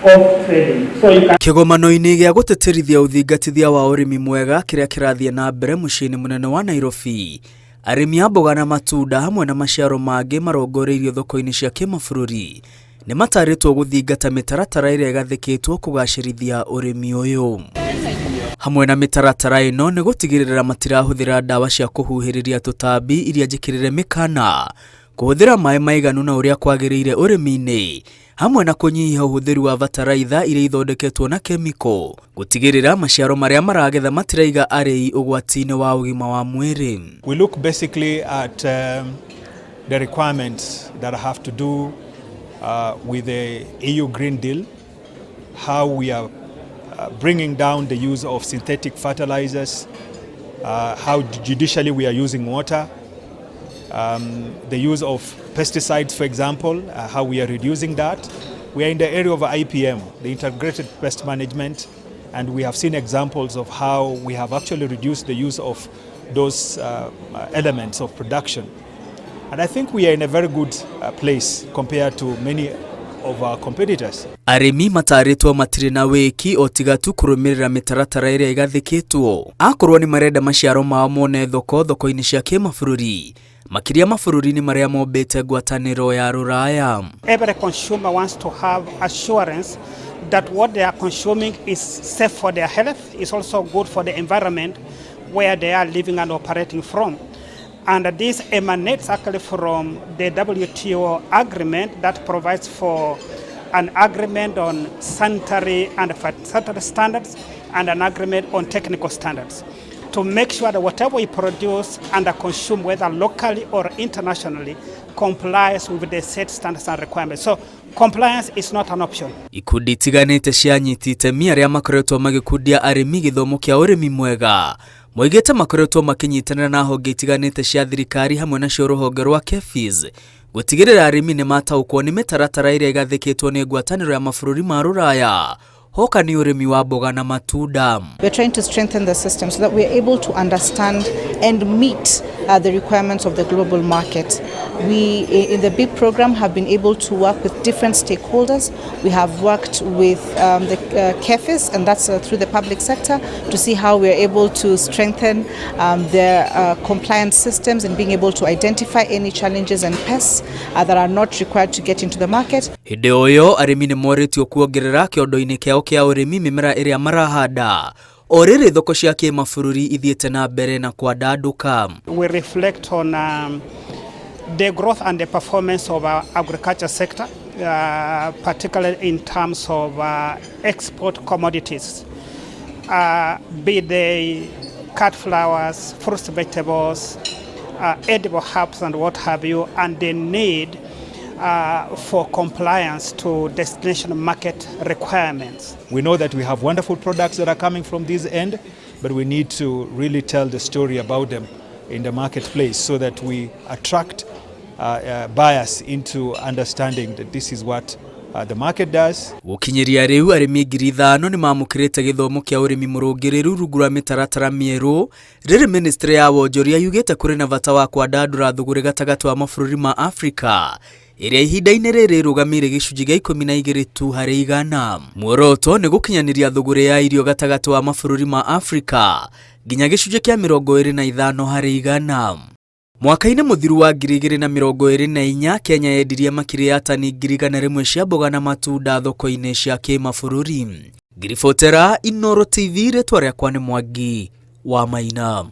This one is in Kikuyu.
Of trading. So you can Kĩgomano-inĩ gĩa gũtĩtĩrithia ũthingatithia wa ũrĩmi mwega kĩrĩa kĩrathiĩ na mbere mũciĩ-inĩ mũnene wa Nairobi, arĩmi a mboga na matunda hamwe na maciaro mangĩ marongoreirio thoko-inĩ cia kĩmabũrũri nĩ matarĩtwo gũthingata mĩtaratara ĩrĩa ĩgathĩkĩtwo kũgacĩrithia ũrĩmi ũyũ. Hamwe na mĩtaratara ĩno nĩ gũtigĩrĩra matirahũthĩra ndawa cia kũhuhĩrĩria tũtambi iria njĩkĩrĩre mĩkana, kũhũthĩra maĩ maiganu na ũrĩa kwagĩrĩire ũrĩmi-inĩ, hamwe na kũnyihia ũhũthĩri wa bataraitha iria ithondeketwo na kemiko, gũtigĩrĩra maciaro marĩa maragetha matiraiga arĩi ũgwati-inĩ wa ũgima wa mwĩrĩ. We look basically at the requirements that have to do with the EU Green Deal, how we are bringing down the use of synthetic fertilizers, how judicially we are using water, the use of pesticides, for example, how we are reducing that. We are in the area of IPM, the Integrated Pest Management, and we have seen examples of how we have actually reduced the use of those elements of production. And I think we are in a very good place compared to many of our competitors. Arĩmi matarĩtwo matirĩ na wĩki o tiga tu kũrũmĩrĩra mĩtaratara ĩrĩa ĩgathĩkĩtwo akorwo nĩ marenda maciaro mao mone thoko thoko-inĩ cia kĩmabũrũri, makĩria mabũrũri-inĩ marĩa mombĩte ngwatanĩro ya Rũraya. Every consumer wants to have assurance that what they are consuming is safe for their health, is also good for the environment where they are living and operating from. And this emanates actually from the WTO agreement that provides for an agreement on sanitary and sanitary standards and an agreement on technical standards to make sure that whatever we produce and consume, whether locally or internationally, complies with the set standards and requirements. So compliance is not an option. Ikundi itiganĩte cia anyiti itemi arĩa makoretwo magĩkundia arĩmi gĩthomo kĩa ũrĩmi mwega moigĩte makoretwo makĩnyitanĩra na honge itiganĩte cia thirikari hamwe nacio rũhonge rwa KEPHIS gũtigĩrĩra arĩmi nĩ mataũkwo nĩ mĩtaratara ĩrĩa ĩgathĩkĩtwo nĩ ngwatanĩro ya mabũrũri ma Rũraya hoka nĩ ũrĩmi wa mboga na matunda. We're trying to strengthen the system so that we're able to understand and meet the requirements of the global market. We, in the BIP program, have been able to work with different stakeholders. We have worked with the KEPHIS, and that's through the public sector, to see how we're able to strengthen their compliance systems and being able to identify any challenges and pests that are not required to get into the market. Hĩndĩ o ĩyo arĩmi nĩ morĩtio kuongerera kĩondo-inĩ kĩao kĩa ũrĩmi mĩmera ĩrĩa marahanda o rĩrĩ thoko cia kĩmabũrũri ithiĩte na mbere na kwandandũka. We reflect on the growth and the performance of our agriculture sector, particularly in terms of export commodities, be they cut flowers, fruits, vegetables, edible herbs, and what have you, and the need for compliance to destination market requirements. We know that we have wonderful products that are coming from this end, but we need to really tell the story about them in the marketplace so that we attract buyers into understanding that this is what the market does. Gũkinyĩria rĩu arĩmi 5,000 nĩ mamũkĩrĩte gĩthomo kĩa ũrĩmi mũrũngĩrĩru rungu rwa mĩtaratara mĩerũ rĩrĩ ministry ya wonjoria yugĩte kũrĩ na bata wa kwandandũra thũgũrĩ gatagatĩ wa mabũrũri ma Afrika ĩrĩa ihinda-inĩ rĩrĩ ĩrũgamĩire gĩcunjĩ gĩa 12 tu harĩ igana. Muoroto nĩ gũkinyanĩria thũgũrĩ ya irio gatagatĩ wa mabũrũri ma Afrika nginya gĩcunjĩ kĩa 25 harĩ igana. Mwaka-inĩ mũthiru wa 2024, Kenya yendirie makĩria ya tani 100,000 cia mboga na matunda thoko-inĩ cia kĩmabũrũri. Ngiribotera Inooro TV, rĩtwa rĩakwa nĩ Mwangi wa Maina.